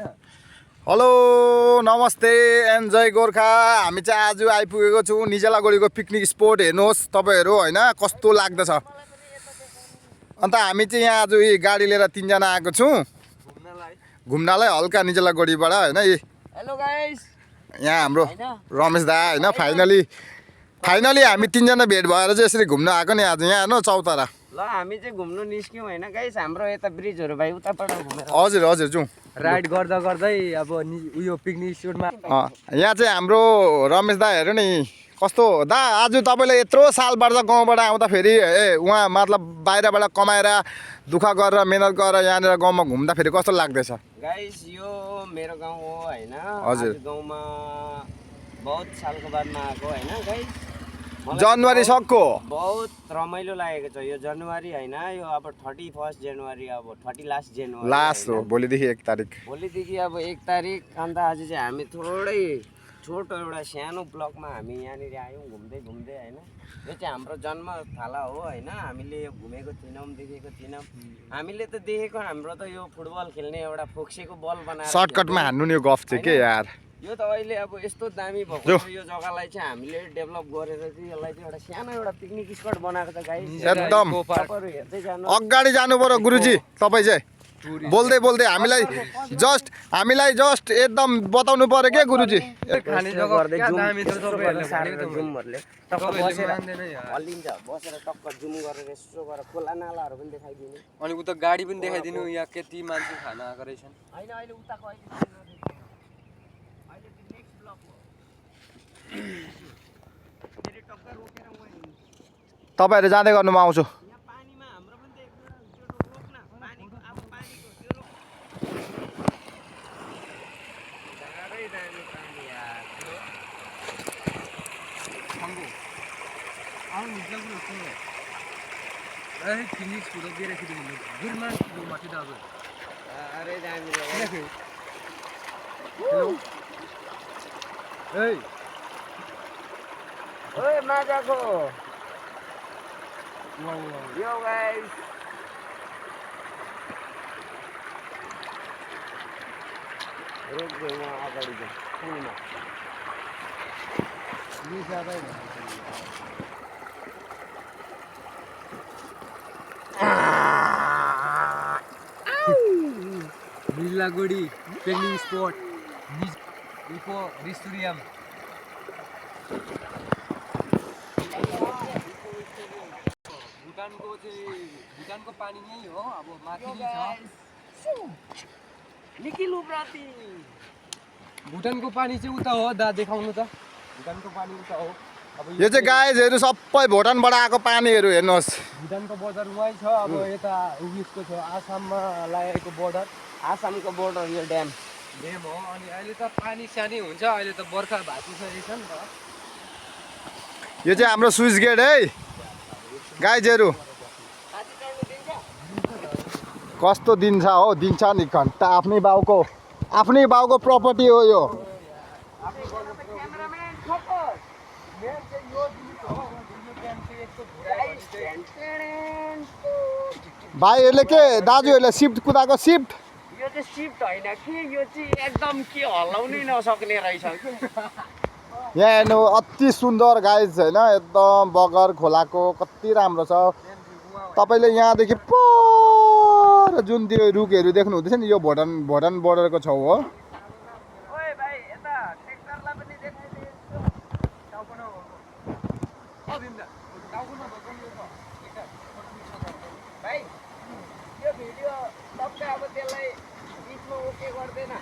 hello नमस्ते enjoy Gorkha हामी चाहिँ आज आइपुगेको छौँ निजलागढीको पिकनिक स्पोट हेर्नुहोस् तपाईहरु हैन कस्तो लाग्दछ अन्त हामी चाहिँ यहाँ आज गाडी लिएर तीनजना आएको छौँ घुम्नलाई हल्का निजलागढीबाट हैन हेलो गाइस यहाँ हाम्रो रमेश दा हैन फाइनली हामी तीनजना भेट भएर चाहिँ यसरी घुम्न आएको नि आज यहाँ हेर्नु चौतारा ल हामी चाहिँ घुम्नु निस्क्यौँ हैन गाइस हाम्रो यता ब्रिजहरु भाइ उताबाट घुमेर हजुर हजुर जाउँ राइड गर्दा गर्दै अब उयो पिकनिक स्पोटमा यहाँ चाहिँ हाम्रो रमेश दा हेर्नु नि कस्तो दा आज तपाईले यत्रो साल बाद गाउँबाट आउँदा फेरि उहाँ मतलब बाहिरबाट कमाएर दुःख गरेर मेहनत गरेर यहाँनिर गाउँमा घुम्दा फेरि कस्तो लाग्दैछ गाइस यो मेरो गाउँ हो हैन हजुर गाउँमा बहुत सालको बादमा आएको हैन गाइस जनवरी सक्को बहुत रमाइलो लागेको छ यो जनवरी हैन यो अब 31 जनवरी अब 30 लास्ट जनवरी लास्ट हो भोलिदेखि 1 तारिक भोलिदेखि अब 1 तारिक अन्त आज चाहिँ हामी थोरै छोटो एउटा सानो ब्लकमा हामी यहाँनिर आयौँ घुम्दै घुम्दै हैन यो चाहिँ हाम्रो जन्मथला हो हैन हामीले यो घुमेको थिएनौँ देखेको थिएनौँ हामीले त देखेको हाम्रो त यो फुटबल खेल्ने एउटा फोक्सेको बल बनाएर सर्टकटमा हान्नु नि यो गफ चाहिँ के यार यो त अहिले अब यस्तो दामी भएको छ यो जग्गालाई चाहिँ हामीले डेभलप गरेर चाहिँ यसलाई चाहिँ एउटा सानो एउटा पिकनिक स्पट बनाएको छ गाइस एकदम तपाईहरु हेर्दै जानु अगाडि जानु पर्यो गुरुजी तपाई चाहिँ बोल्दै बोल्दै हामीलाई जस्ट एकदम बताउनु पर्यो के गुरुजी खाने जग्गा गर्दै दामी त तपाईहरुले भनेको त जुमहरुले टक्क बसेर हल्लिन्छ बसेर टक्क जुम गरेर यसो गरेर खोला नालाहरु पनि देखाइदिनु अनि उता गाडी पनि देखाइदिनु यहाँ कति मान्छे खान आएको रहेछन् हैन अहिले उताको अहिले नेक्स्ट ब्लक हो फेरि टक्क रोकेर म तपाईहरु जाँदै गर्नु म आउँछु यहाँ पानीमा हाम्रो पनि त एकजना त्यो रोक्न पानीको अब पानीको त्यो रोक सारै दामी पानी यार संगो आउनु निस्कनु नसक्नु ए पिकनिक स्पोट गेरे फेरि गुरमा माथि त अब अरे दामी हेलो ए ओए माजाको वाउ यो गाइस रोक दे वहाँ अगाडि जाउँ पुलमा निजलागढी पिकनिक स्पोट इको रिस्टोरियम भुटानको पानी नै हो अब माथि छ निकिलु प्रति भुटानको पानी चाहिँ उता हो दा देखाउनु त भुटानको पानी उता हो अब यो चाहिँ गाइजहरु सबै भुटानबाट आएको पानीहरु हेर्नुहोस् भुटानको बोर्डर वहीँ छ अब यता उयसको छ आसाममा लागेको बोर्डर आसामको बोर्डर यो ड्याम हो अनि अहिले त पानी सानी हुन्छ अहिले त बर्खा भाँचिसकेको छ नि त यो चाहिँ हाम्रो स्विच गेट है गाइजहरु कस्तो दिन्छ हो दिन्छ नि घन्टा आफ्नै बाउको प्रपर्टी हो यो भाइहरुले के दाजुहरुले शिफ्ट कुदाको शिफ्ट यो चाहिँ शिफ्ट हैन के यो चाहिँ एकदम के हल्लाउनै नसक्ने रहेछ के यहाँ हेर्नु अति सुन्दर गाइज हैन एकदम बगर खोलाको कति राम्रो छ तपाईले यहाँदेखि पर जुन त्यो रुखहरु देख्नु हुँदैछ नि यो भुटान बोर्डरको छेउ हो ओए भाइ यता ट्र्याक्टरलाई पनि देखाइदिए टाउको भाइ यो भिडियो तपाईले अब त्यसलाई बिचमा ओके गर्दैन